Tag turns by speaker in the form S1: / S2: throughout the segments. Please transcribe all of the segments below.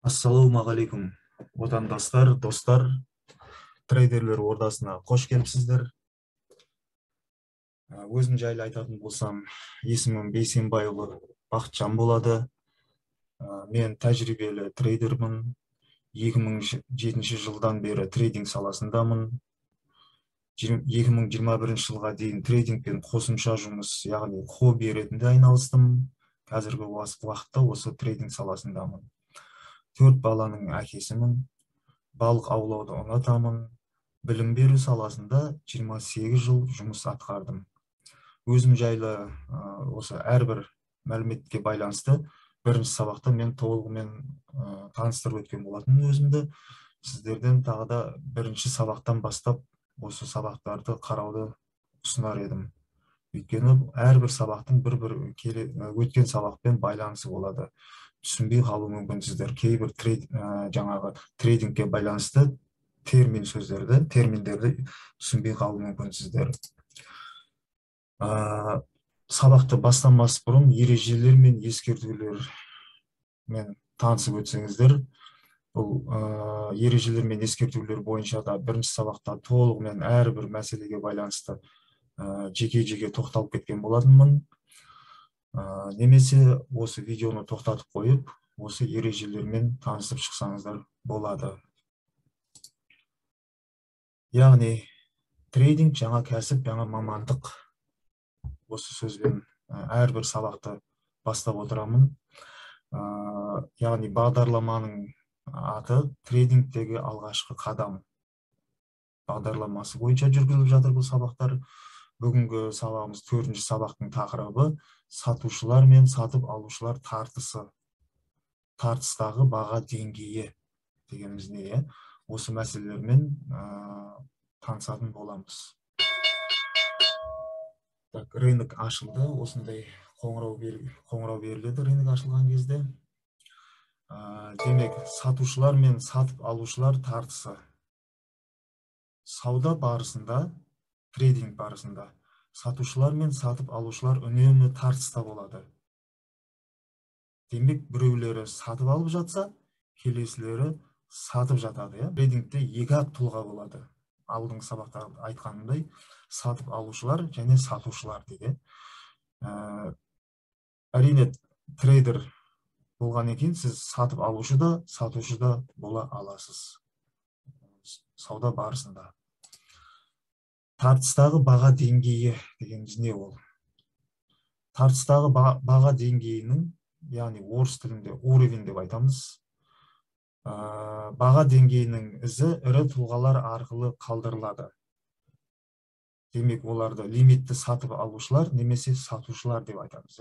S1: Ассалаумағалейкум, отандастар, достар, трейдерлер ордасына қош келіпсіздер. Өзім жайлы айтатын болсам, есімім Бейсенбайұлы Бақытжан болады. Мен тәжірибелі трейдермін. 2007 жылдан бері трейдинг саласындамын. 2021 жылға дейін трейдингпен қосымша жұмыс, яғни хобби ретінде айналыстым. Қазіргі уақытта осы трейдинг саласындамын. 4 баланың әкесімін. Балық аулауды ұнатамын. Білім беру саласында 28 жыл жұмыс атқардым. Өзім жайлы осы әрбір мәліметке байланысты бірінші сабақта мен толығымен таныстырып өткен болатынмын өзімді. Сіздерден тағы да бірінші сабақтан бастап осы сабақтарды қарауды ұсынар едім. Өйткені әрбір сабақтың бір-бір өткен сабақпен байланысы болады. Түсінбей қалуы мүмкінсіздер. Кейбір жаңағы трейдингке байланысты термин сөздерді, терминдерді түсінбей қалуы мүмкінсіздер. Сабақты бастамас бұрын ережелер мен ескертулермен танысып өтсеңіздер, бұл ережелер мен ескертулер бойынша да бірінші сабақта толығымен әрбір мәселеге байланысты жеке-жеке тоқталып кеткен болатынмын. Немесе осы видеоны тоқтатып қойып, осы ережелермен танысып шықсаңыздар болады. Яғни трейдинг жаңа кәсіп, жаңа мамандық. Осы сөзбен әрбір сабақты бастап отырамын. Яғни бағдарламаның аты трейдингтегі алғашқы қадам бағдарламасы бойынша жүргізіліп жатыр бұл сабақтар. Бүгінгі сабағымыз 4-ші сабақтың тақырыбы сатушылар мен сатып алушылар тартысы. Тартыстағы баға деңгейі дегеніміз не, е? Осы мәселелермен танысатын боламыз. Так, рынок ашылды, осындай қоңырау беріледі рынок ашылған кезде. Демек, сатушылар мен сатып алушылар тартысы. Сауда барысында, трейдинг барысында сатушылар мен сатып алушылар үнемі тартыста болады. Демек, біреулері сатып алып жатса, келесілері сатып жатады. Иә? Трейдингте екі ақ тұлға болады. Алдыңғы сабақта айтқанымдай, сатып алушылар және сатушылар дейді. Әрине, трейдер болғаннан кейін сіз сатып алушы да, сатушы да бола аласыз сауда барысында. Тартыстағы баға деңгейі дегеніміз не ол? Тартыстағы баға деңгейінің, яғни орыс тілінде уровень деп айтамыз, баға деңгейінің ізі ірі тұлғалар арқылы қалдырылады. Демек, оларды лимитті сатып алушылар немесе сатушылар деп айтамыз.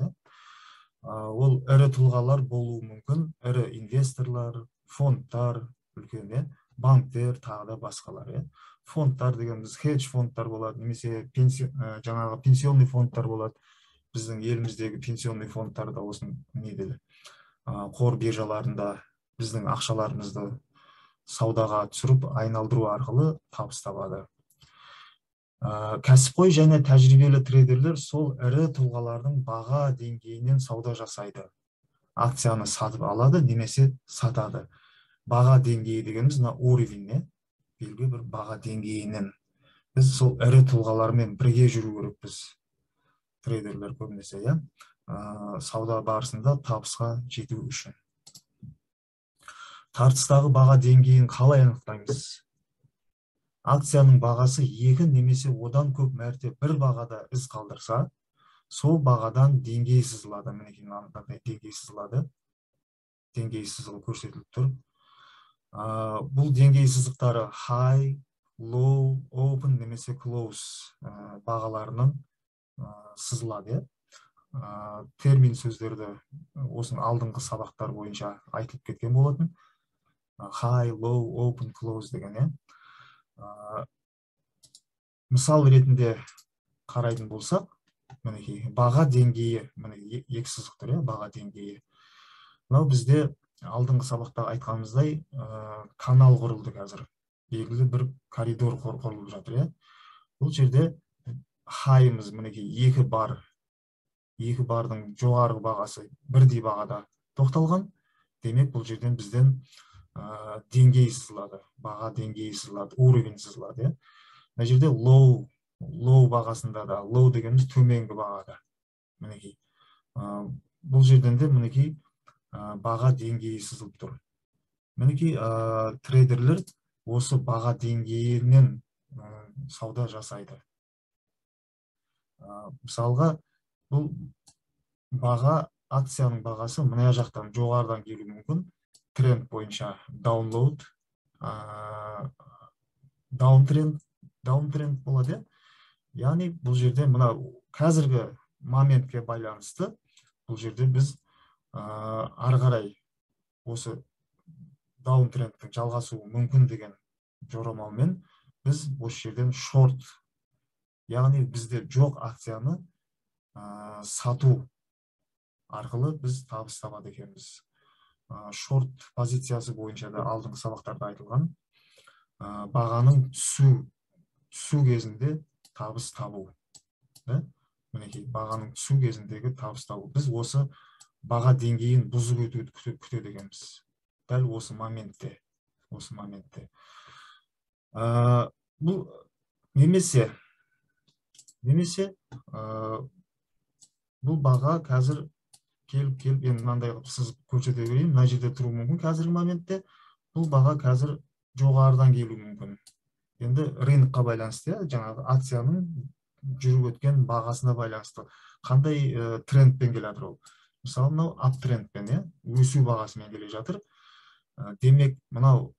S1: Ол ірі тұлғалар болуы мүмкін, ірі инвесторлар, фондтар, үлкен, банктер, тағы да басқалар. Фондтар дегеніміз хедж фондтар болады, немесе жаңағы пенсионный фондтар болады. Біздің еліміздегі пенсионный фондтар да осының неде, қор биржаларында біздің ақшаларымызды саудаға түсіріп, айналдыру арқылы табыс табады. Кәсіпқой және тәжірибелі трейдерлер сол ірі тұлғалардың баға деңгейінен сауда жасайды. Акцияны сатып алады немесе сатады. Баға деңгейі дегеніміз мына уровень, белгілі бір баға деңгейінен. Біз сол ірі тұлғалармен бірге жүру керекпіз. Трейдерлер көбінесе, иә, сауда барысында табысқа жету үшін. Тартыстағы баға деңгейін қалай анықтаймыз? Акцияның бағасы екі немесе одан көп мәрте бір бағада із қалдырса, сол бағадан деңгей сызылады. Мінекей мынандай деңгей сызылады. Деңгей сызығы көрсетіліп тұр. Бұл деңгей сызықтары high, low, open немесе close бағаларынан сызылады. Термин сөздерді осының алдыңғы сабақтар бойынша айтылып кеткен болатын. High, low, open, close деген. Мысал ретінде қарайтын болсақ, мінекей баға деңгейі, міне екі сызық тұр, баға деңгейі. Мынау бізде алдыңғы сабақта айтқанымыздай канал құрылды қазір. Белгілі бір коридор құрылып жатыр. Бұл жерде хайымыз мінекей екі бар. Екі бардың жоғарғы бағасы бірдей бағада тоқталған. Демек, бұл жерден бізден деңгей сызылады, баға деңгейі сызылады, уровень сызылады. Мына жерде low бағасында да, low дегеніміз төменгі бағада. Мінекей, бұл жерден де мінекей баға деңгейі сызылып тұр. Мінекей, трейдерлер осы баға деңгейінен сауда жасайды. Мысалға, бұл баға, акцияның бағасы мына жақтан жоғарыдан келуі мүмкін. Тренд бойынша download, downtrend болады. Яғни бұл жерде мына қазіргі моментке байланысты бұл жерде біз ары қарай осы даунтрендтің жалғасуы мүмкін деген жорамалмен біз осы жерден шорт, яғни бізде жоқ акцияны сату арқылы біз табыс табады екенбіз. Шорт позициясы бойынша да алдыңғы сабақтарда айтылған, бағаның түсу кезінде табыс табу. Мінекей, бағаның түсу кезіндегі табыс табу. Біз осы баға деңгейін бұзып өтуді күтеді екенбіз. Дәл осы моментте, осы моментте. Бұл немесе бұл баға қазір келіп енді мынандай қылып сызып көрсете берейін, мына жерде тұруы мүмкін қазіргі моментте. Бұл баға қазір жоғарыдан келуі мүмкін. Енді рынокқа байланысты, жаңағы акцияның жүріп өткен бағасына байланысты қандай трендпен келе жатыр ол. Мысалы, мынау аптрендпен, өсу бағасымен келе жатыр. Демек, мынау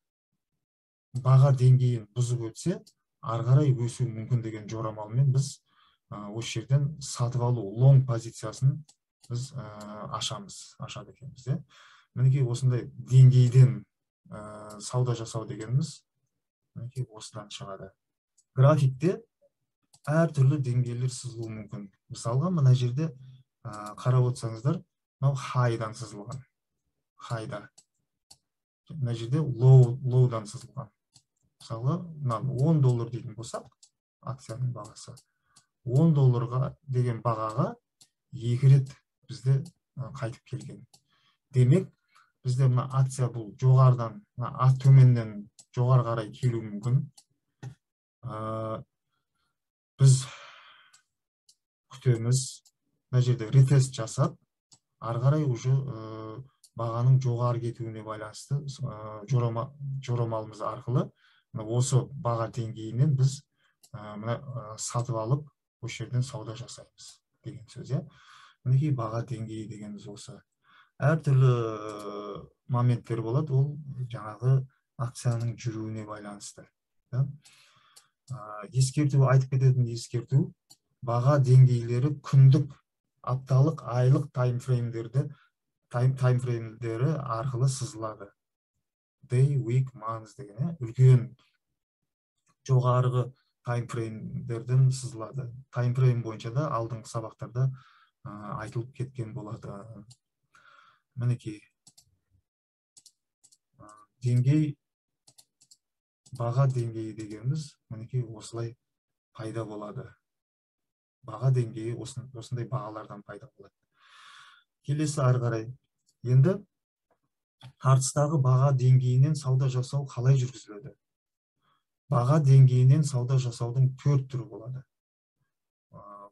S1: баға деңгейін бұзып өтсе, ары қарай өсуі мүмкін деген жорамалмен біз осы жерден сатып алу лонг позициясын біз ашамыз, ашады екенбіз. Мінекей, осындай деңгейден сауда жасау дегеніміз мінекей осыдан шығады. Графикте әртүрлі деңгейлер сызылуы мүмкін. Мысалға, мына жерде қарап отырсаңыздар, мынау хайдан сызылған. Хайда. Мына жерде лоудан сызылған. Мысалы, мына 10 доллар дейтін болсақ, акцияның бағасы 10 долларға деген бағаға екі рет бізде қайтып келген. Демек, бізде мына акция бұл жоғарыдан, мына төменнен жоғары қарай келуі мүмкін. Біз күтеміз, мына жерде ретест жасап, ары қарай уже бағаның жоғары кетуіне байланысты жорамалымыз арқылы осы баға деңгейінен біз мына сатып алып, осы жерден сауда жасаймыз деген сөз. Мінекей, баға деңгейі дегеніміз осы. Әртүрлі моменттер болады, ол жаңағы акцияның жүруіне байланысты. Ескерту, айтып кететін ескерту, баға деңгейлері күндік, апталық, айлық таймфреймдері арқылы сызылады. Day, week, month деген, үлкен жоғарғы таймфреймдерден сызылады. Таймфрейм бойынша да алдыңғы сабақтарда айтылып кеткен болады. Мінекей, деңгей, баға деңгейі дегеніміз мінекей осылай пайда болады. Баға деңгейі осындай бағалардан пайда болады. Келесі ары қарай. Енді тартыстағы баға деңгейінен сауда жасау қалай жүргізіледі? Баға деңгейінен сауда жасаудың 4 түрі болады.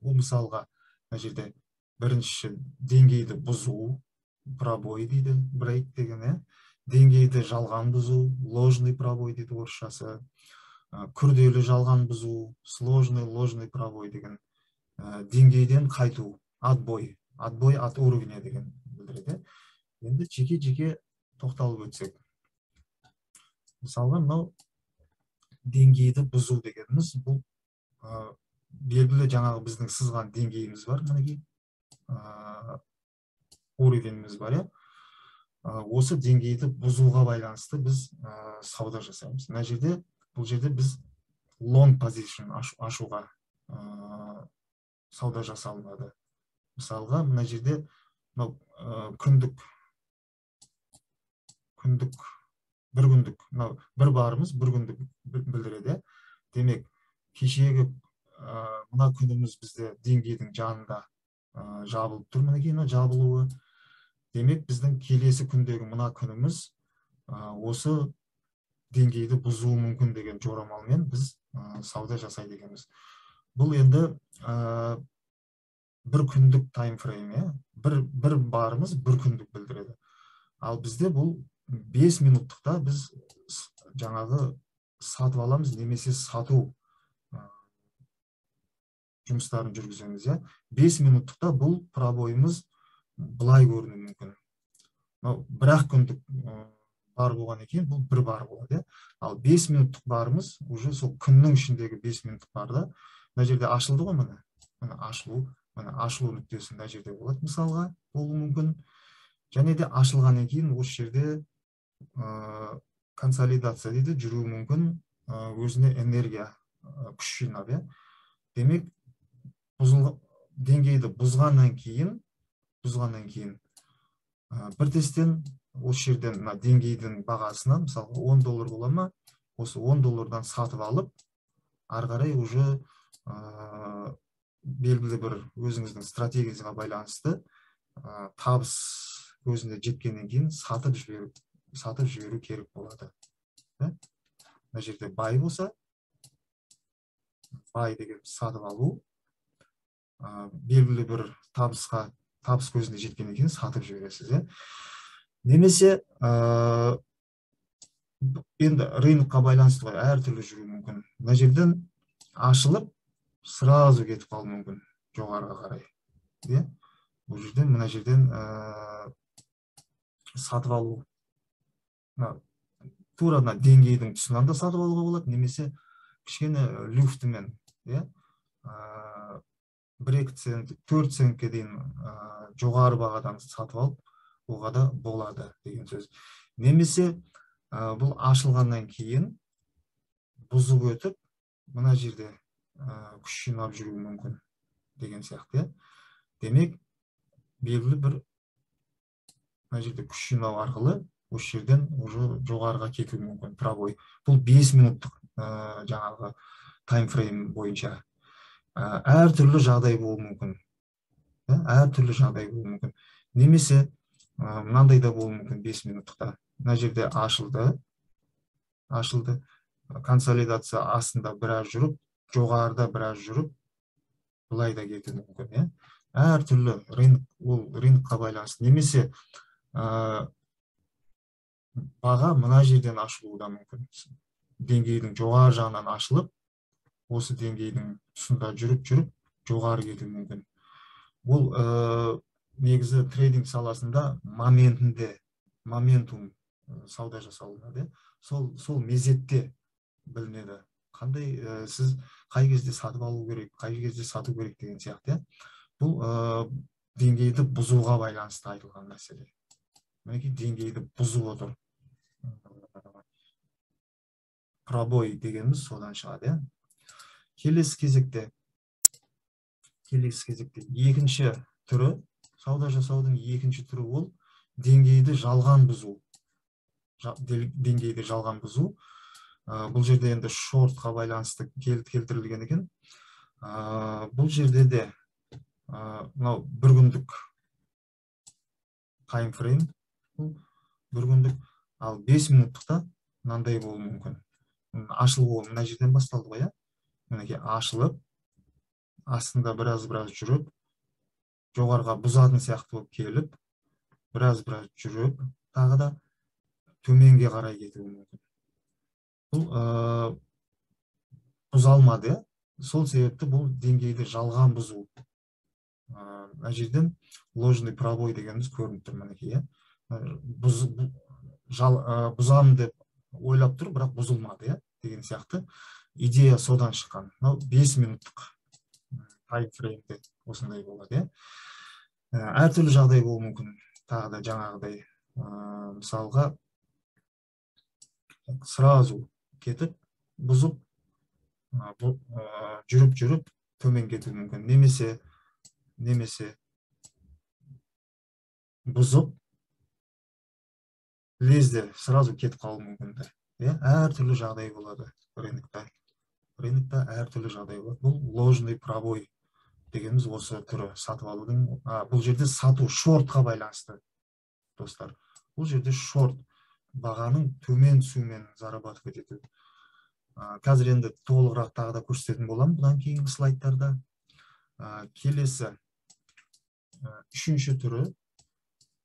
S1: Бұл мысалға, мына жерде бірінші деңгейді бұзу, пробой дейді, брейк деген, деңгейді жалған бұзу, ложный пробой дейді орысшасы, күрделі жалған бұзу, сложный ложный пробой деген, деңгейден қайту, отбой, отбой от уровня деген білдіреді. Енді жеке-жеке тоқталып өтсек. Мысалға, мынау деңгейді бұзу дегеніміз бұл белгілі жаңағы біздің сызған деңгейіміз бар, мінекей уровеніміз бар, Осы деңгейді бұзуға байланысты біз сауда жасаймыз. Мына жерде, бұл жерде біз long position ашуға сауда жасалынады. Мысалға, мына жерде мынау күндік, бір күндік, мынау бір барымыз бір күндік білдіреді. Демек, кешегі мына күніміз бізде деңгейдің жанында жабылып тұр, мінекей мына жабылуы. Демек, біздің келесі күндегі мына күніміз осы деңгейді бұзуы мүмкін деген жорамалмен біз сауда жасайды екенбіз. Бұл енді бір күндік таймфрейм, иә? Бір барымыз бір күндік білдіреді. Ал бізде бұл 5 минуттықта біз жаңағы сатып аламыз немесе сату жұмыстарын жүргіземіз, иә? 5 минуттықта бұл пробойымыз былай көрінуі мүмкін. Мынау бір-ақ күндік бар болған екен, бұл бір бар болады, иә? Ал 5 минуттық барымыз уже сол күннің ішіндегі 5 минуттық барда мына жерде ашылды ғой, міне. Міне ашылу, міне ашылу нүктесі мына жерде болады, мысалға, болуы мүмкін. Және де ашылғаннан кейін осы жерде консолидация дейді, жүруі мүмкін, өзіне энергия, күш жинап, иә. Демек, деңгейді бұзғаннан кейін, бір тесттен осы жерден мына деңгейдің бағасынан, мысалға, 10 доллар бола ма, осы 10 доллардан сатып алып, ары қарай уже белгілі бір өзіңіздің стратегияңызға байланысты табыс көзіне жеткеннен кейін сатып жіберу керек болады. Мына жерде бай болса, бай деген сатып алу, белгілі бір табыс көзіне жеткеннен кейін сатып жібересіз, иә? Немесе енді рынокқа байланысты ғой, әртүрлі жүруі мүмкін. Мына жерден ашылып сразу кетіп қалуы мүмкін жоғарыға қарай, иә? Бұл жерден, мына жерден сатып алу, тура мына деңгейдің тұсынан да сатып алуға болады, немесе кішкене люфтімен, иә, 1-2 цент, 4 центке дейін жоғары бағадан сатып алып оға да болады деген сөз. Немесе бұл ашылғаннан кейін бұзып өтіп мына жерде күш жинап жүруі мүмкін деген сияқты, иә. Демек, белгілі бір мына жерде күш жинау арқылы осы жерден уже жоғарыға кетуі мүмкін пробой. Бұл 5 минуттық жаңағы таймфрейм бойынша әртүрлі жағдай болуы мүмкін. Әртүрлі жағдай болуы мүмкін. Немесе мынандай да болуы мүмкін 5 минуттықта. Мына жерде ашылды, консолидация астында біраз жүріп, жоғарыда біраз жүріп, былай да кетуі мүмкін, иә. Әртүрлі рынок, ол рынокқа байланысты. Немесе баға мына жерден ашылуы да мүмкін. Деңгейдің жоғары жағынан ашылып, осы деңгейдің тұсында жүріп-жүріп жоғары кетуі мүмкін. Бұл негізі трейдинг саласында моментінде, моментум сауда жасалынады. Сол мезетте білінеді. Қандай сіз қай кезде сатып алу керек, қай кезде сату керек деген сияқты. Бұл деңгейді бұзуға байланысты айтылған мәселе. Мінекей деңгейді бұзып отыр. Пробой дегеніміз содан шығады. Келесі кезекте екінші түрі, сауда жасаудың екінші түрі ол деңгейді жалған бұзу. Деңгейді жалған бұзу. Бұл жерде енді шортқа байланысты келтірілген екен. Бұл жерде де мынау бір күндік таймфрейм, бір күндік, ал 5 минуттықта мынандай болуы мүмкін. Ашылуы мына жерден басталды ғой, иә? Мінекей ашылып, астында біраз жүріп, жоғарыға бұзатын сияқты болып келіп, біраз жүріп, тағы да төменге қарай кетуі мүмкін. Бұл бұза алмады, сол себепті бұл деңгейді жалған бұзу. Мына жерден ложный пробой дегеніміз көрініп тұр мінекей, иә? Бұзамын деп ойлап тұр, бірақ бұзылмады, иә? Деген сияқты идея содан шыққан. Мынау 5 минуттық таймфреймде осындай болады, иә? Әртүрлі жағдай болуы мүмкін. Тағы да жаңағыдай, мысалға сразу кетіп, бұзып, жүріп төмен кетуі мүмкін. Немесе бұзып, лезде сразу кетіп қалуы мүмкін. Әртүрлі жағдай болады рынокта. Рынокта әртүрлі жағдай болады. Бұл ложный пробой дегеніміз осы түрі сатып алудың, бұл жерде сату шортқа байланысты. достар. Бұл жерде шорт, бағаның төмен түсуімен зарабатывать ету. Қазір енді толығырақ тағы да көрсететін боламын бұдан кейінгі слайдтарда. Келесі үшінші түрі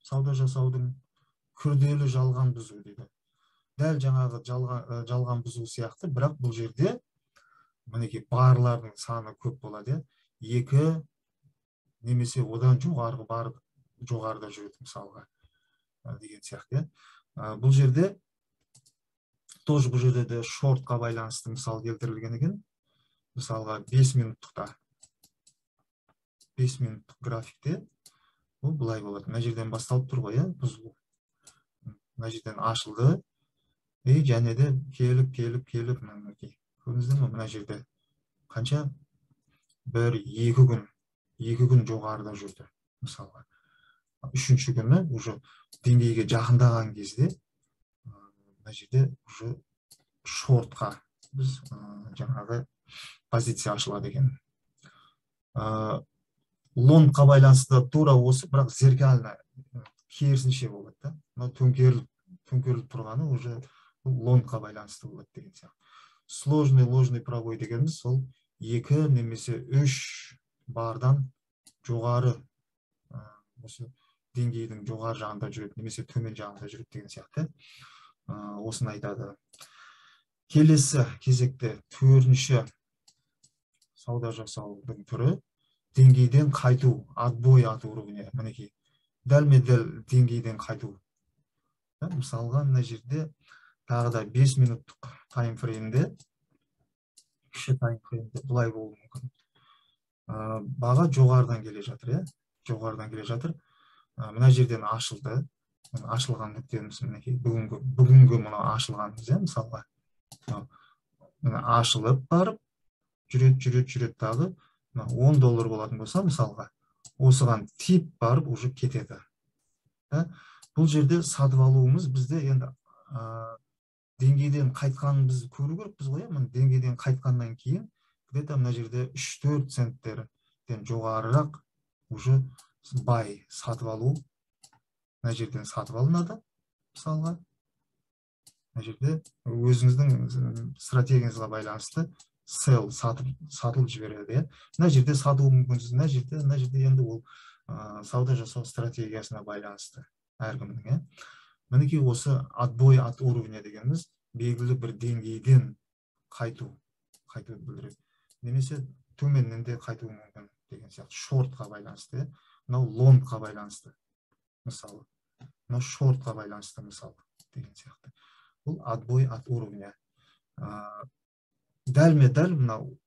S1: сауда жасаудың күрделі жалған бұзу дейді. Дәл жаңағы жалған бұзу сияқты, бірақ бұл жерде мінекей барлардың саны көп болады. 2 немесе одан жоғарғы бар жоғарыда жүреді мысалға деген сияқты. Бұл жерде тоже, бұл жерде де шортқа байланысты мысал келтірілген екен. Мысалға 5 минуттықта, 5 минуттық графикте бұл былай болады. Мына жерден басталып тұр ғой, бұзылу. Мына жерден ашылды. И және де келіп, келіп, келіп, мінекей. Көрдіңіздер ме, мына жерде қанша? 1-2 күн, 2 күн жоғарыда жүрді мысалға. Үшінші күні уже деңгейге жақындаған кезде мына жерде уже шортқа біз жаңағы позиция ашылады екен. Лонгқа байланысты тура осы, бірақ зеркально керісінше болады да. Мынау төңкеріліп тұрғаны уже лонгқа байланысты болады деген сияқты. Сложный ложный пробой дегеніміз сол 2 немесе 3 бардан жоғары, осы деңгейдің жоғары жағында жүреді немесе төмен жағында жүреді деген сияқты. Осыны айтады. Келесі кезекте төртінші сауда жасаудың түрі деңгейден қайту, отбой от уровня. Мінекей, дәлме-дәл деңгейден қайту. Мысалға мына жерде тағы да 5 минуттық таймфреймде, кіші таймфреймде былай болуы мүмкін. Баға жоғарыдан келе жатыр, жоғарыдан келе жатыр. Мына жерден ашылды. Ашылған нүктеміз мінекей, бүгінгі мына ашылғанымыз, мысалға. Мына ашылып барып, жүреді, жүреді, жүреді тағы. Мына 10 доллар болатын болса, мысалға, осыған тиіп барып уже кетеді. Бұл жерде сатып алуымыз бізде енді деңгейден қайтқанын біз көру керекпіз ғой, мына деңгейден қайтқаннан кейін где-то мына жерде 3-4 центтерден жоғарырақ уже бай сатып алу, мына жерден сатып алынады, мысалға. Мына жерде өзіңіздің стратегияңызға байланысты sell сатылып жібереді. Мына жерде сатуы мүмкінсіз, мына жерде енді ол сауда жасау стратегиясына байланысты әркімнің. Мінекей осы отбой от уровня дегеніміз белгілі бір деңгейден қайтуды білдіреді. Немесе төменнен де қайтуы мүмкін деген сияқты. Шортқа байланысты, мынау лонгқа байланысты мысалы. Мынау шортқа байланысты мысалы деген сияқты. Бұл отбой от уровня. Дәлме-дәл мынау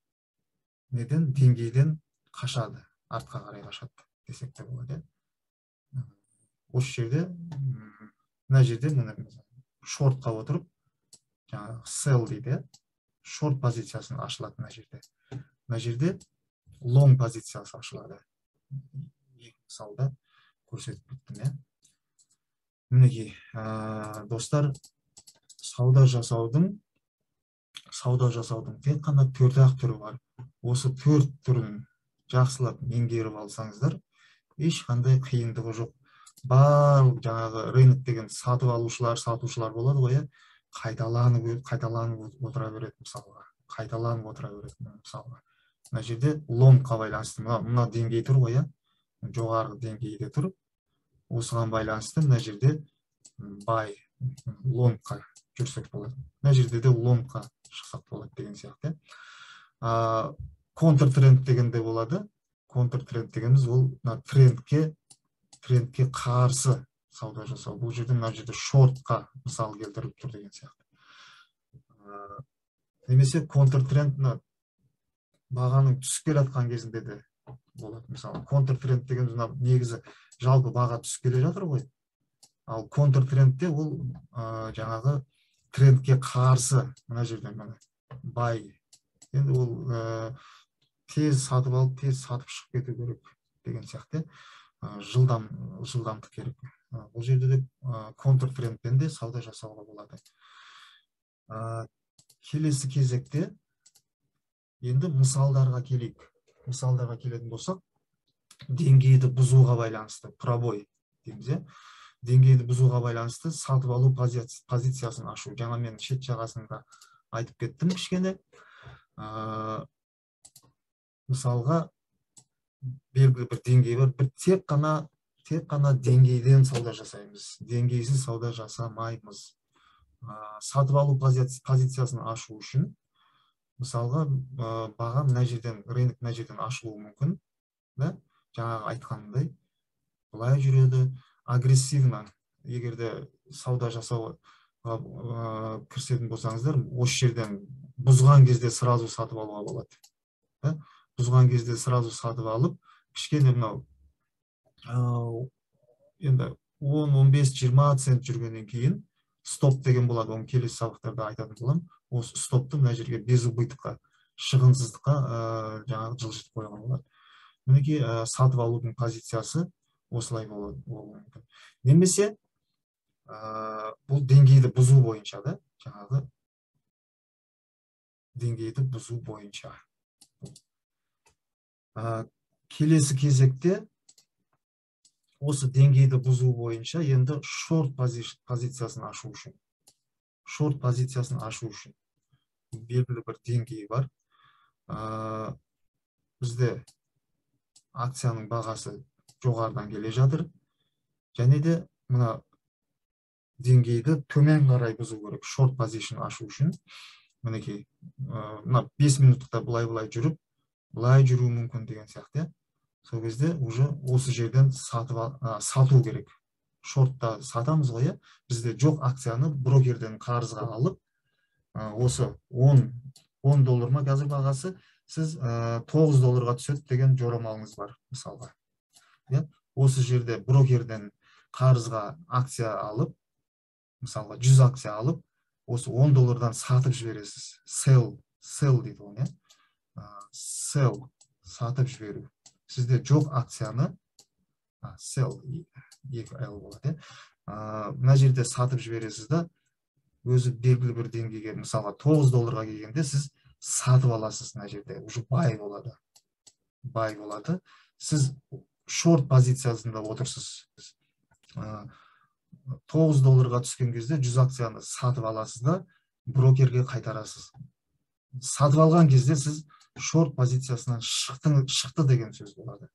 S1: неден, деңгейден қашады, артқа қарай қашады десек те болады. Осы жерде, мына жерде мына шортқа отырып, жаңағы sell дейді, шорт позициясын ашылады мына жерде. Мына жерде лонг позициясы ашылады. Екі мысалда көрсетіп кеттім, Мінекей, достар, сауда жасаудың тек қана 4-ақ түрі бар. Осы 4 түрін жақсылап меңгеріп алсаңыздар, ешқандай қиындығы жоқ. Барлық жаңағы рынок деген сатып алушылар, сатушылар болады ғой, қайталанып отыра береді мысалға. Қайталанып отыра береді мысалға. Мына жерде лонгқа байланысты мына деңгей тұр ғой, жоғарғы деңгейде тұр. Осыған байланысты мына жерде бай лонгқа жүрсек болады. Мына жерде де лонгқа шықсақ болады деген сияқты. Контртренд дегенде болады. Контртренд дегеніміз ол мына трендке қарсы сауда жасау. Бұл жерде мына жерде шортқа мысал келтіріліп тұр деген сияқты. Немесе контртренд мына бағаның түсіп келе жатқан кезінде де болады. Мысалы, контртренд дегеніміз мына негізі жалпы баға түсіп келе жатыр ғой. Ал контртрендте ол жаңағы трендке қарсы мына жерден мына бай. Енді ол тез сатып алып, тез сатып шығып кету керек деген сияқты. Жылдамдық керек. Бұл жерде де контртрендпен де сауда жасауға болады. Келесі кезекте енді мысалдарға келейік. Мысалдарға келетін болсақ, деңгейді бұзуға байланысты пробой дейміз. Деңгейді бұзуға байланысты сатып алу позициясын ашу. Жаңа мен шет жағасында айтып кеттім кішкене. Мысалға, белгілі бір деңгей бар. Бір тек қана деңгейден сауда жасаймыз. Деңгейсіз сауда жасамаймыз. Сатып алу позициясын ашу үшін, мысалға, баға мына жерден, рынок мына жерден ашылуы мүмкін да. Жаңағы айтқанымдай, былай жүреді. Агрессивно егер де сауда жасауға кірісетін болсаңыздар, осы жерден бұзған кезде сразу сатып алуға болады да? Бұзған кезде сразу сатып алып, кішкене мынау енді 10, 15, 20 цент жүргеннен кейін стоп деген болады. Оны келесі сабақтарда айтатын боламын. Осы стопты мына жерге, без убыток қа, шығынсыздыққа жаңағы жылжытып қоюға болады. Мінекей, сатып алудың позициясы осылай болуы мүмкін. Немесе бұл деңгейді бұзу бойынша да, жаңағы деңгейді бұзу бойынша. Келесі кезекте осы деңгейді бұзу бойынша енді шорт позициясын ашу үшін, шорт позициясын ашу үшін белгілі бір деңгей бар. Бізде акцияның бағасы жоғарыдан келе жатыр және де мына деңгейді төмен қарай бұзу керек шорт позиция ашу үшін. Мінекей, мына 5 минуттықта былай былай жүріп, былай жүруі мүмкін деген сияқты, иә. Сол кезде уже осы жерден сатып сату керек. Шортта сатамыз ғой, иә. Бізде жоқ акцияны брокерден қарызға алып, осы 10 доллар ма қазір бағасы, сіз 9 долларға түседі деген жорамалыңыз бар мысалға, иә. Осы жерде брокерден қарызға акция алып, мысалға, 100 акция алып, осы 10 доллардан сатып жібересіз. Sell, sell дейді оны, иә. Sell, сатып жіберу. Сізде жоқ акцияны, sell, екі L болады, иә. Мына жерде сатып жібересіз да, өзі белгілі бір деңгейге, мысалға, 9 долларға келгенде сіз сатып аласыз. Мына жерде уже buy болады, buy болады. Сіз шорт позициясында отырсыз. 9 долларға түскен кезде 100 акцияны сатып аласыз да, брокерге қайтарасыз. Сатып алған кезде сіз шорт позициясынан шықтың, шықты деген сөз болады.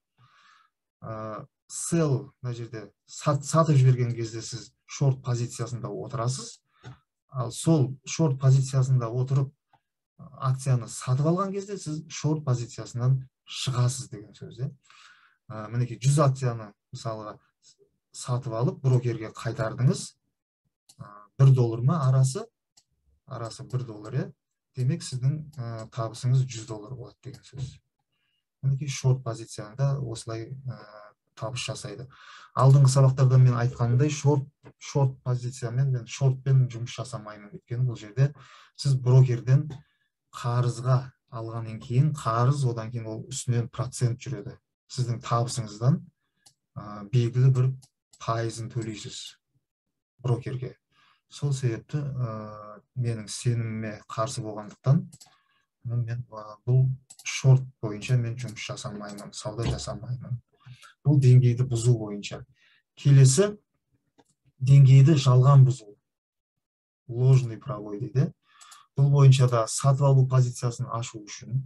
S1: Sell, мына жерде сатып жіберген кезде сіз шорт позициясында отырасыз. Ал сол шорт позициясында отырып, акцияны сатып алған кезде сіз шорт позициясынан шығасыз деген сөз, иә. Мінекей, 100 акцияны, мысалға, сатып алып, брокерге қайтардыңыз. 1 доллар ма арасы? Арасы 1 доллар, иә. Демек, сіздің табысыңыз 100 доллар болады деген сөз. Мінекей, шорт позицияда осылай табыс жасайды. Алдыңғы сабақтарда мен айтқанымдай, шорт позициямен, мен шортпен жұмыс жасамаймын. Өйткені бұл жерде сіз брокерден қарызға алғаннан кейін, қарыз, одан кейін ол үстінен процент жүреді. Сіздің табысыңыздан белгілі бір пайызын төлейсіз брокерге. Сол себепті менің сеніміме қарсы болғандықтан, мен бұл шорт бойынша мен жұмыс жасамаймын, сауда жасамаймын. Бұл деңгейді бұзу бойынша. Келесі деңгейді жалған бұзу, ложный пробой дейді. Бұл бойынша да сатып алу позициясын ашу үшін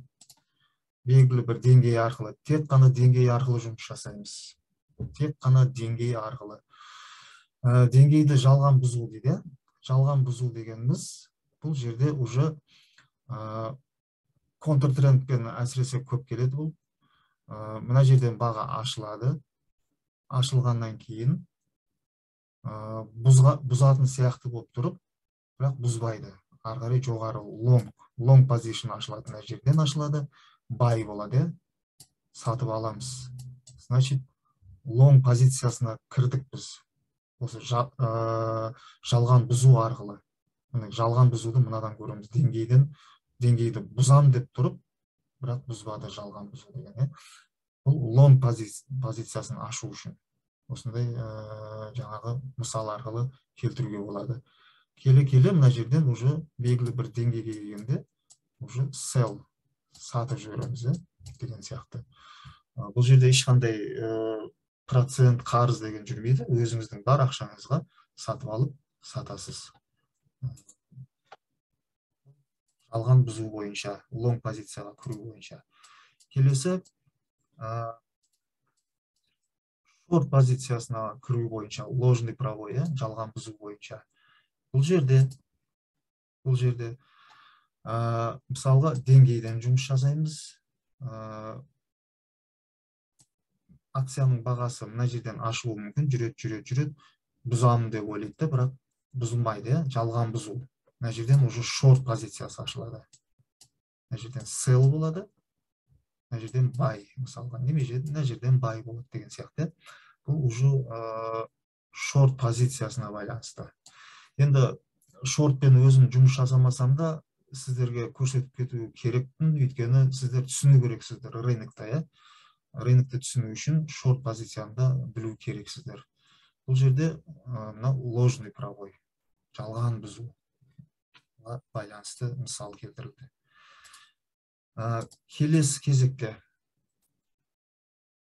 S1: белгілі бір деңгей арқылы, тек қана деңгей арқылы жұмыс жасаймыз, тек қана деңгей арқылы. Деңгейді жалған бұзу дейді. Жалған бұзу дегеніміз бұл жерде уже контртрендпен әсіресе көп келеді бұл. Мына жерден баға ашылады. Ашылғаннан кейін бұзатын сияқты болып тұрып, бірақ бұзбайды. Ары қарай жоғары лонг position ашылады. Мына жерден ашылады, buy болады, иә, сатып аламыз. Значит, лонг позициясына кірдік біз осы жалған бұзу арқылы. Міне, жалған бұзуды мынадан көреміз: деңгейден, деңгейді бұзам деп тұрып, бірақ бұзбады. Жалған бұзу деген, иә. Бұл лонг позициясын ашу үшін осындай жаңағы мысал арқылы келтіруге болады. Келе келе мына жерден уже белгілі бір деңгейге келгенде уже sell, сатып жібереміз, иә, деген сияқты. Бұл жерде ешқандай Процент, қарыз деген жүрмейді, өзіңіздің бар ақшаңызға сатып алып сатасыз. Жалған бұзу бойынша, лонг позицияға кіру бойынша. Келесі шорт позициясына кіру бойынша, ложный пробой, жалған бұзу бойынша. Бұл жерде мысалға деңгейден жұмыс жасаймыз. Акцияның бағасы мына жерден ашылуы мүмкін, жүреді, бұзамын деп ойлайды да, бірақ бұзылмайды, жалған бұзу. Мына жерден уже шорт позициясы ашылады. Мына жерден sell болады, мына жерден buy мысалға, немесе мына жерден buy болады деген сияқты. Бұл уже шорт позициясына байланысты. Енді шортпен өзім жұмыс жасамасам да сіздерге көрсетіп кету керекпін, өйткені сіздер түсіну керексіздер рынокта, иә. Рынокты түсіну үшін шорт позицияны да білу керексіздер. Бұл жерде мына ложный пробой, жалған бұзу байланысты мысал келтірілді. Келесі кезекте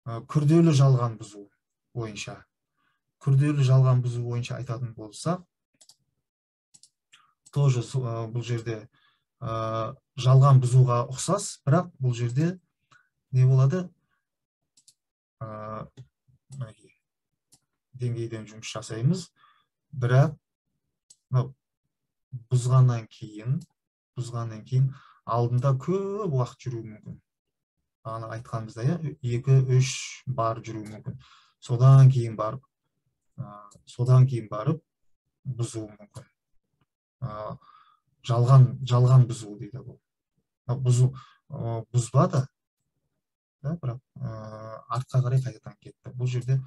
S1: күрделі жалған бұзу бойынша. Күрделі жалған бұзу бойынша айтатын болсақ, тоже бұл жерде жалған бұзуға ұқсас, бірақ бұл жерде не болады? Деңгейден жұмыс жасаймыз, бірақ бұзғаннан кейін алдында көп уақыт жүруі мүмкін. Бағана айтқанымыздай, 2-3 бар жүруі мүмкін. Содан кейін барып бұзуы мүмкін. Жалған бұзу дейді бұл. Бұзу бұзбады, бірақ артқа қарай қайтадан кетті. Бұл жерде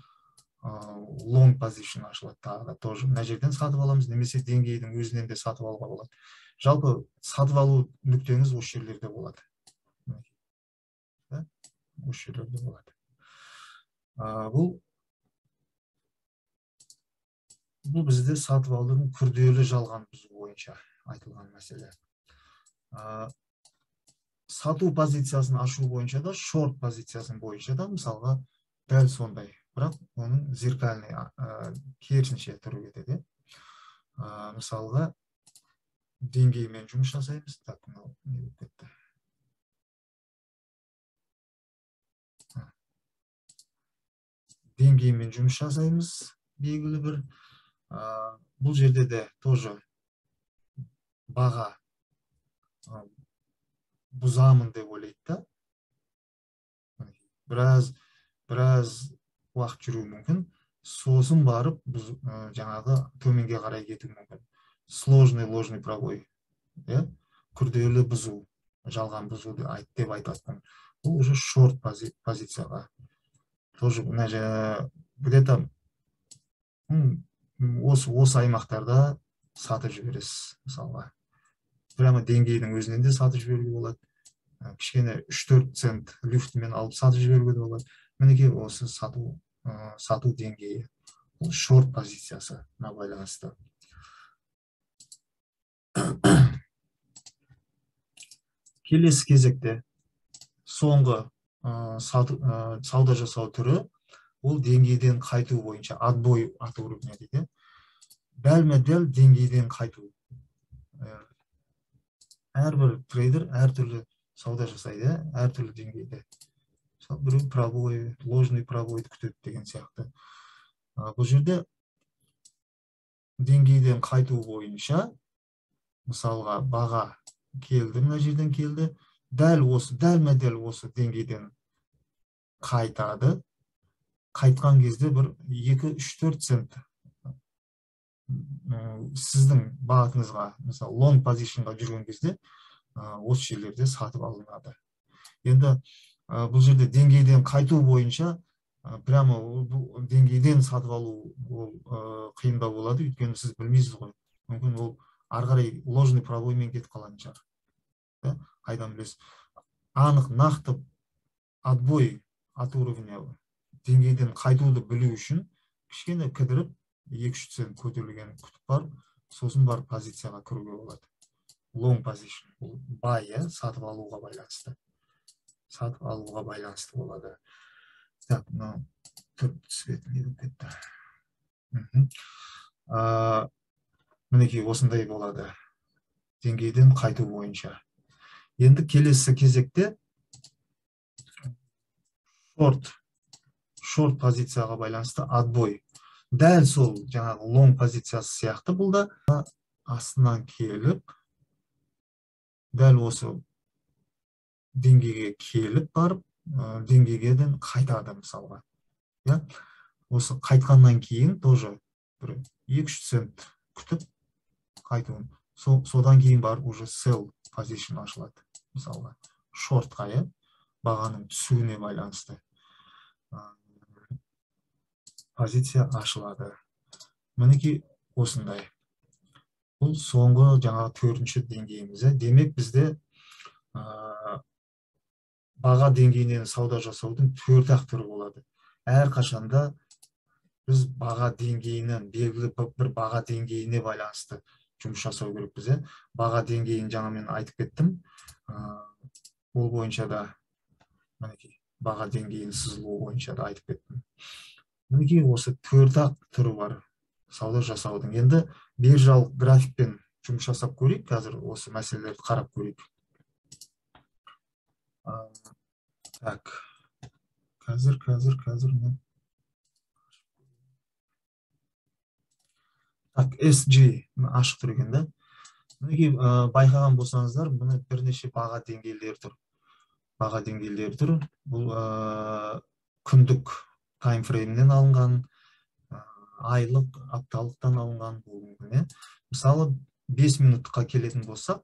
S1: long position ашылады тағы да, тоже мына жерден сатып аламыз, немесе деңгейдің өзінен де сатып алуға болады. Жалпы сатып алу нүктеңіз осы жерлерде болады. Осы жерлерде болады. Бұл бізде сатып алудың күрделі жалған бұзу бойынша айтылған мәселе. Сату позициясын ашу бойынша да, шорт позициясын бойынша да мысалға дәл сондай, бірақ оның зеркальный керісінше түрі кетеді. Мысалға деңгеймен жұмыс жасаймыз. Так, мынау не болып кетті? Деңгеймен жұмыс жасаймыз белгілі бір. Бұл жерде де тоже баға бұзамын деп ойлайды да. Біраз уақыт жүруі мүмкін. Сосын барып жаңағы төменге қарай кетуі мүмкін. Сложный ложный пробой, күрделі бұзу, жалған бұзу деп айтатын. Бұл уже шорт позицияға. Тоже мына где-то осы аймақтарда сатып жібересіз мысалға. Прямо деңгейдің өзінен де сатып жіберуге болады. Кішкене 3-4 цент люфтімен алып сатып жіберуге де болады. Мінекей осы сату деңгейі. Бұл шорт позициясына байланысты. Келесі кезекте соңғы сауда жасау түрі ол деңгейден қайту бойынша, отбой от уровня дейді. Дәлме-дәл деңгейден қайту. Әрбір трейдер әртүрлі сауда жасайды, әртүрлі деңгейде. Мысалы, біреу пробой, ложный пробойды күтеді деген сияқты. Бұл жерде деңгейден қайту бойынша, мысалға баға келді, мына жерден келді, дәл осы, дәлме-дәл осы деңгейден қайтады. Қайтқан кезде бір 2-3-4 цент сіздің бағытыңызға, мысалы, лонг позишнға жүрген кезде осы жерлерде сатып алынады. Енді бұл жерде деңгейден қайту бойынша прямо деңгейден сатып алу ол қиындау болады, өйткені сіз білмейсіз ғой. Мүмкін ол ары қарай ложный пробоймен кетіп қалатын шығар. Қайдан білесіз? Анық, нақты отбой от уровня деңгейден қайтуды білу үшін кішкене кідіріп 2-3 цент көтерілгенін күтіп барып, сосын барып позицияға кіруге болады. Long position, бұл buy, сатып алуға байланысты. Сатып алуға байланысты болады. Так, мынау Цвет не болып кетті? Мінекей, осындай болады деңгейден қайту бойынша. Енді келесі кезекте шорт позицияға байланысты отбой. Дәл сол жаңағы лонг позициясы сияқты, бұл да астынан келіп, дәл осы деңгейге келіп барып, деңгейгеден қайтады мысалға. Ja? Осы қайтқаннан кейін тоже бір 2-3 цент күтіп қайтуын. Содан кейін барып уже sell position ашылады мысалға. Шортқа, иә, бағаның түсуіне байланысты позиция ашылады. Мінекей, осындай. Бұл соңғы жаңағы төртінші деңгейіміз. Демек, бізде баға деңгейінен сауда жасаудың төрт-ақ түрі болады. Әрқашанда біз баға деңгейінен, белгілі бір баға деңгейіне байланысты жұмыс жасау керекпіз. Баға деңгейін жаңа мен айтып кеттім. Ол бойынша да, мінекей, баға деңгейінің сызылуы бойынша да айтып кеттім. Мінекей, осы төрт-ақ түрі бар сауда жасаудың. Енді биржалық графикпен жұмыс жасап көрейік, қазір осы мәселелерді қарап көрейік. Так, қазір мен. Так, SG ашық тұр екен да. Мінекей, байқаған болсаңыздар, міне бірнеше баға деңгейлері тұр. Баға деңгейлері тұр. Бұл күндік таймфреймнен алынған, айлық, апталықтан алынған болуы мүмкін. Мысалы, 5 минутқа келетін болсақ,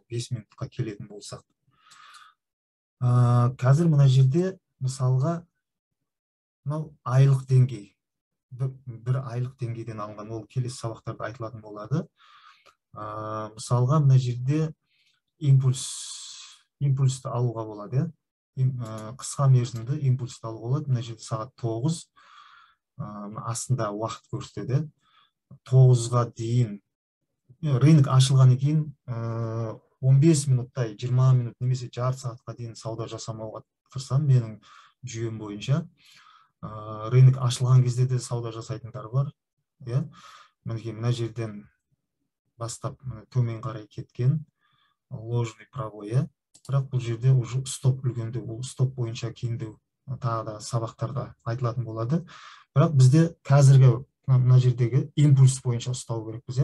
S1: 5 минутқа келетін болсақ, қазір мына жерде мысалға мынау айлық деңгей, бір айлық деңгейден алынған, ол келесі сабақтарда айтылатын болады. Мысалға, мына жерде импульсті алуға болады, қысқа мерзімді импульсті алуға болады. Мына жерде сағат 9, астында уақыт көрсетеді. 9-ға дейін рынок ашылғаннан кейін 15 минуттай, 20 минут немесе жарты сағатқа дейін сауда жасамауға тырысамын менің жүйем бойынша. Рынок ашылған кезде де сауда жасайтындар бар. Мінекей, мына жерден бастап төмен қарай кеткен ложный пробой. Бірақ бұл жерде уже стоп үлкендеу, бұл стоп бойынша кейіндеу тағы да сабақтарда айтылатын болады. Бірақ бізде қазіргі мына жердегі импульс бойынша ұстау керекпіз.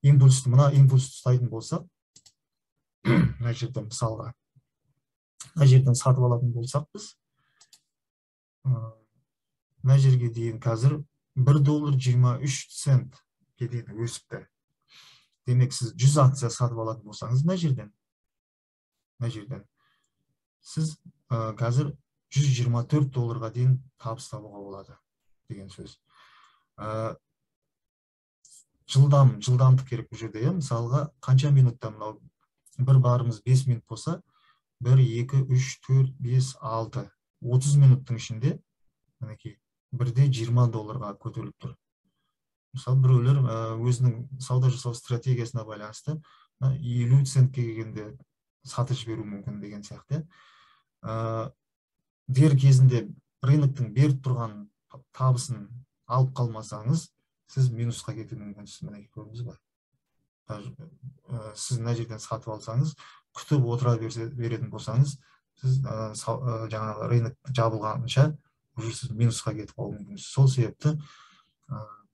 S1: Импульсті, мына импульсті ұстайтын болсақ, мына жерден мысалға, мына жерден сатып алатын болсақ біз, мына жерге дейін қазір 1 доллар 23 центке дейін өсіпті. Демек, сіз 100 акция сатып алатын болсаңыз, мына жерден сіз қазір 124 долларға дейін табыс табуға болады деген сөз. Жылдамдық керек бұл жерде. Мысалға, қанша минутта мынау бір барымыз 5 минут болса, 1, 2, 3, 4, 5, 6, 30 минуттың ішінде мінекей бірде 20 долларға көтеріліп тұр. Мысалы, біреулер өзінің сауда жасау стратегиясына байланысты 50 центке келгенде сатып жіберуі мүмкін деген сияқты. Дер кезінде рыноктың беріп тұрған табысын алып қалмасаңыз, сіз минусқа кетуі мүмкінсіз. Мінекей, көрдіңіз ба? Сіз мына жерден сатып алсаңыз, күтіп отыра беретін болсаңыз, сіз жаңағы рынок жабылғанша уже сіз минусқа кетіп қалуы мүмкінсіз. Сол себепті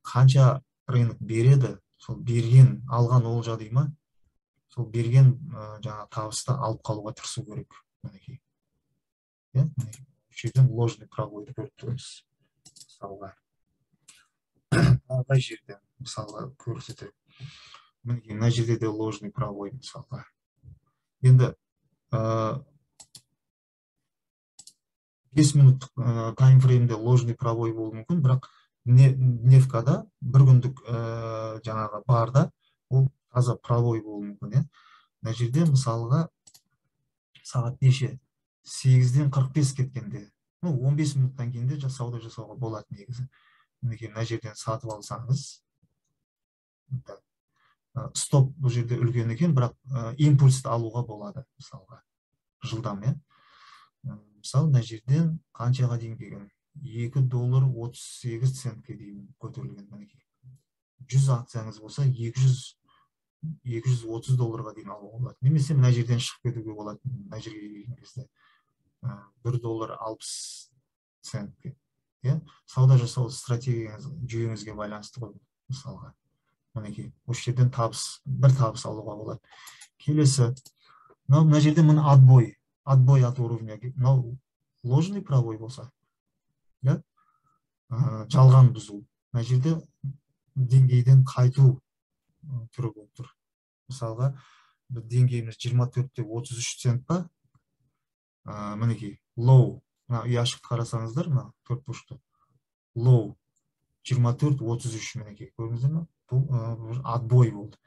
S1: қанша рынок береді, сол берген, алған олжа дей ма, сол берген жаңа табысты алып қалуға тырысу керек. Мінекей. Мінекей, жерден ложный пробойды көріп тұрмыз. Мысалға, қай жерден мысалға көрсетеді. Мінекей, мына жерде де ложный пробой мысалға. Енді 5 минуттық таймфреймде ложный пробой болуы мүмкін, бірақ дневкада бір күндік жаңағы барда ол таза пробой болуы мүмкін. Мына жерде мысалға сағат неше? 8:45 кеткенде, 15 минуттан кейін де сауда жасауға болады негізі. Мінекей, мына жерден сатып алсаңыз, стоп бұл жерде үлкен екен, бірақ импульсті алуға болады мысалға, жылдам. Мысалы, мына жерден қаншаға дейін келген? 2 доллар 38 центке дейін көтерілген. Мінекей, 100 акцияңыз болса, 230 долларға дейін алуға болады. Немесе мына жерден шығып кетуге болады. Мына жерге келген кезде 1 доллар 60 центке. Иә, сауда жасау стратегияңыз, жүйеңізге байланысты ғой, мысалға. Мінекей, осы жерден табыс, бір табыс алуға болады. Келесі, мынау мына жерде, міне, отбой, отбой от уровня. Мынау ложный пробой болса, иә, жалған бұзу. Мына жерде деңгейден қайту түрі болып тұр. Мысалға, бір деңгейіміз 24 те 33 цент па? Мінекей, low, мына ұяшықты қарасаңыздар, мына төрт бұрышты low 24.33, мінекей, көрдіңіздер ме? Бұл отбой болды.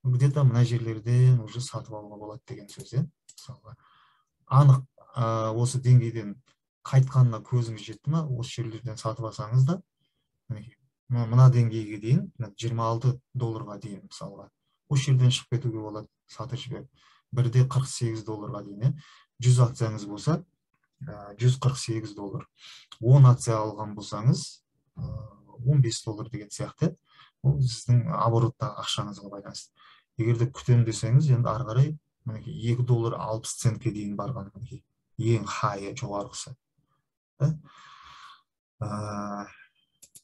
S1: Где-то мына жерлерден уже сатып алуға болады деген сөз, иә. Мысалға, анық осы деңгейден қайтқанына көзіңіз жетті ма, осы жерлерден сатып алсаңыз да, мінекей, мына деңгейге дейін, 26 долларға дейін, мысалға, осы жерден шығып кетуге болады, сатып жіберіп, бірде 48 долларға дейін, иә. 100 акцияңыз болса, 148 доллар, 10 акция алған болсаңыз, 15 доллар деген сияқты. Ол сіздің обороттағы ақшаңызға байланысты. Егер де күтемін десеңіз, енді ары қарай, мінекей, 2 доллар 60 центке дейін барған, мінекей, ең хайы, жоғарғысы.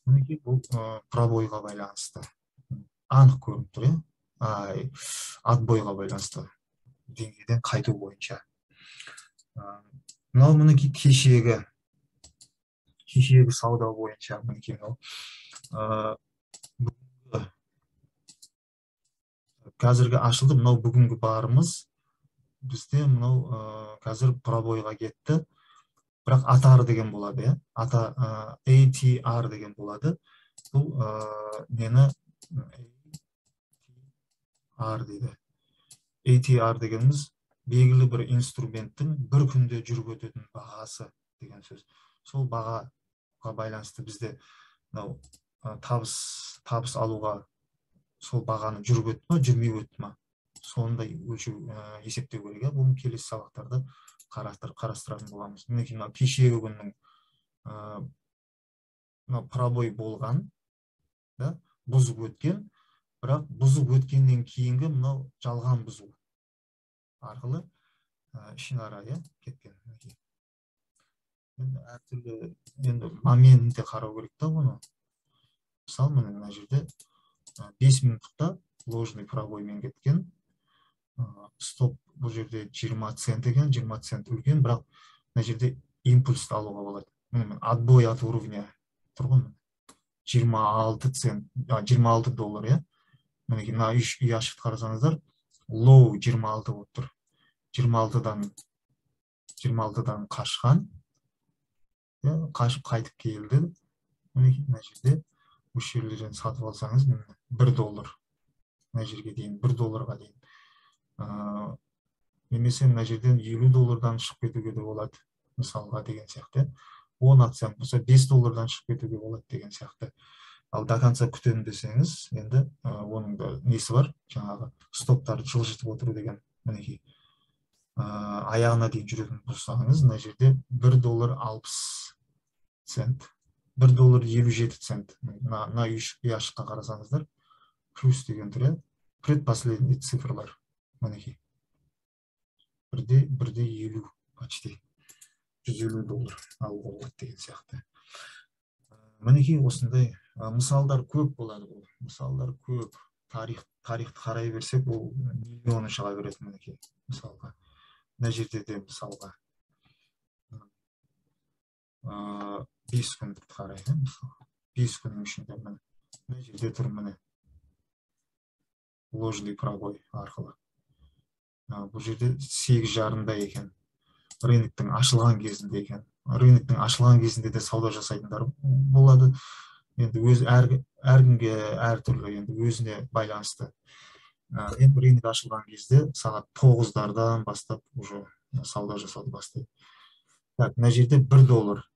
S1: Мінекей, бұл пробойға байланысты анық көрініп тұр, иә, отбойға байланысты, деңгейден қайту бойынша. Мынау, мінекей, кешегі сауда бойынша. Мінекей, мынау бүгінгі, қазіргі ашылды. Мынау бүгінгі барымыз бізде. Мынау қазір пробойға кетті, бірақ ATR деген болады, иә, ата ATR деген болады. Бұл нені ATR дейді? ATR дегеніміз белгілі бір инструменттің бір күнде жүріп өтетін бағасы деген сөз. Сол бағаға байланысты бізде мынау табыс алуға сол бағаны жүріп өтті ма, жүрмей өтті ма, соны да өлшеу, есептеу керек, иә. Бұны келесі сабақтарда қарастыратын боламыз. Мінекей, мынау кешегі күннің, мынау пробой болған да, бұзып өткен, бірақ бұзып өткеннен кейінгі мынау жалған бұзу арқылы ішінара, иә, кеткен. Енді әртүрлі, енді моментте қарау керек та бұны. Мысалы, міне, мына жерде 5 минуттықта ложный пробоймен кеткен. Стоп бұл жерде 20 цент екен, 20 цент үлкен, бірақ мына жерде импульсті алуға болады. Міне, отбой от уровня тұр ғой, 26 цент, 26 доллар, иә. Мінекей, мына ұяшықты қарасаңыздар, low 26 болып тұр. 26-дан қашқан, иә, қашып қайтып келді. Мінекей, мына жерде, осы жерлерден сатып алсаңыз, міне, 1 доллар, мына жерге дейін, 1 долларға дейін, немесе мына жерден 50 доллардан шығып кетуге де болады, мысалға, деген сияқты. 10 акцияң болса, 5 доллардан шығып кетуге болады деген сияқты. Ал до конца күтемін десеңіз, енді оның да несі бар, жаңағы стоптарды жылжытып отыру деген. Мінекей, аяғына дейін жүретін болсаңыз, мына жерде 1 доллар 60 цент, 1 доллар 57 цент. Мына ұяшыққа қарасаңыздар, плюс деген тұр, иә, предпоследний цифрлар. Мінекей, бірде 50, почти 150 доллар алуға болады деген сияқты. Мінекей, осындай мысалдар көп болады. Бұл мысалдар көп, тарихты қарай берсек, ол миллионы шыға береді. Мінекей, мысалға, мына жерде де, мысалға, 5 күндікті қарайық, иә. Мысалы, 5 күннің ішінде, міне, мына жерде тұр, міне, ложный пробой арқылы. Бұл жерде 8:30-да екен, рыноктың ашылған кезінде екен. Рыноктың ашылған кезінде де сауда жасайтындар болады. Енді өз әркімге әртүрлі, енді өзіне байланысты. Енді рынок ашылған кезде сағат 9-дардан бастап уже сауда жасауды бастайды. Так, мына жерде 1 доллар,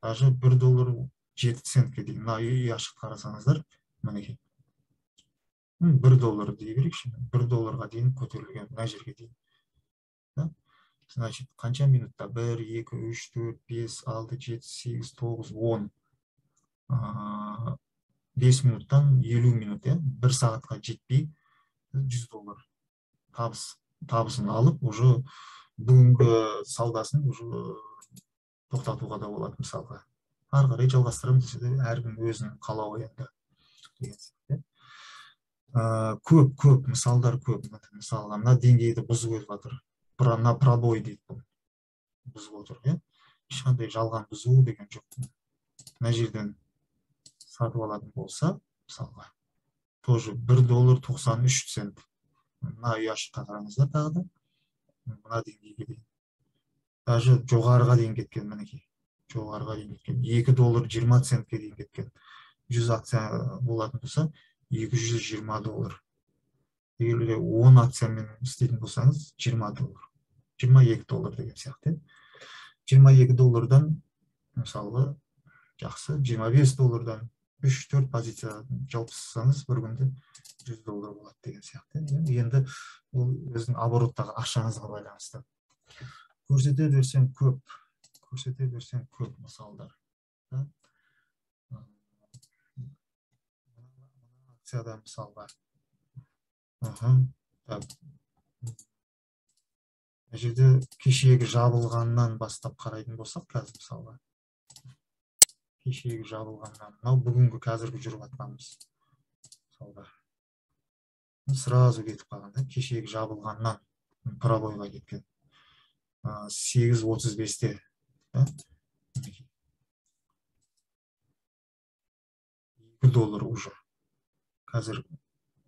S1: даже 1 доллар 7 центке дейін. Мына ұяшықты қарасаңыздар, мінекей, 1 доллар дей берейікші, 1 долларға дейін көтерілген, мына жерге дейін. Значит, қанша минутта? 1, 2, 3, 4, 5, 6, 7, 8, 9, 10. 5 минуттан 50 минут, 1 сағатқа жетпей 100 доллар табысын алып, уже бүгінгі саудасын уже тоқтатуға да болады мысалға. Ары қарай жалғастырамын десе де әркім өзінің қалауы енді деген сияқты. Көп мысалдар көп. Мысалға, мына деңгейді бұзып өтіп жатыр. На пробой дейді бұл. Бұзып отыр, иә? Ешқандай жалған бұзу деген жоқ. Мына жерден сатып алатын болса, мысалға, тоже 1 доллар 93 цент. Мына ұяшыққа қараңыздар тағы да. Мына деңгейге дейін. Даже жоғарыға дейін кеткен, мінекей. Жоғарыға дейін кеткен. 2 доллар 20 центке дейін кеткен. 100 акция болатын болса, 220 доллар. Егер де 10 акциямен істейтін болсаңыз, 20 доллар. 22 доллар деген сияқты. 22 доллардан, мысалға, жақсы, 25 доллардан 3-4 позиция жауып тастасаңыз, бір күнде 100 доллар болады деген сияқты. Енді ол өзінің обороттағы ақшаңызға байланысты. Көрсете берсем көп, көрсете берсем көп мысалдар. Акцияда мысалға. Так. Мына жерде кешегі жабылғаннан бастап қарайтын болсақ, қазір мысалға. Кешегі жабылғаннан, мынау бүгінгі қазіргі жүріп жатқанымыз. Мысалға. Сразу кетіп қалған, да? Кешегі жабылғаннан пробойға кеткен. 8:35-те, да? 2 доллар уже. Қазір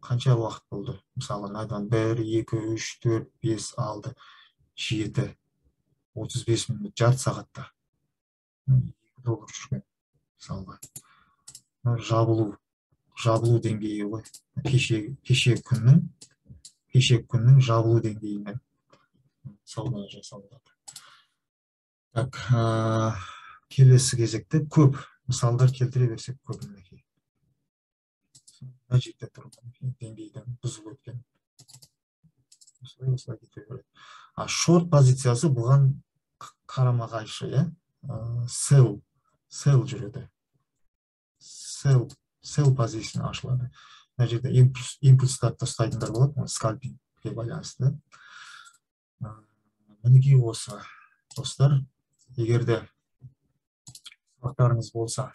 S1: қанша уақыт болды? Мысалы, мынадан 1, 2, 3, 4, 5, 6, 7, 35 минут, жарты сағатта 2 доллар жүрген. Мысалға, жабылу деңгейі ғой. Кешегі күннің жабылу деңгейімен сауда жасалады. Так, келесі кезекте көп мысалдар келтіре берсек көп мінекей. Мына жерде тұр, деңгейден бұзып өткен. Осылай кете береді. А шорт позициясы бұған қарама-қайшы, иә? Sell жүреді. Sell позициясы ашылады. Мына жерде импульстарды ұстайтындар болады, скальпингке байланысты. Мінекей осы, достар, егер де сұрақтарыңыз болса,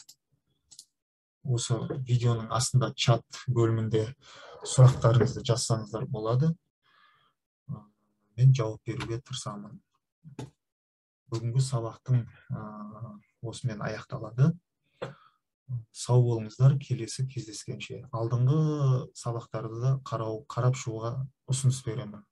S1: осы видеоның астында чат бөлімінде сұрақтарыңызды жазсаңыздар болады. Мен жауап беруге тырысамын. Бүгінгі сабақтың осымен аяқталады. Сау болыңыздар, келесі кездескенше. Алдыңғы сабақтарды да қарап шығуға ұсыныс беремін.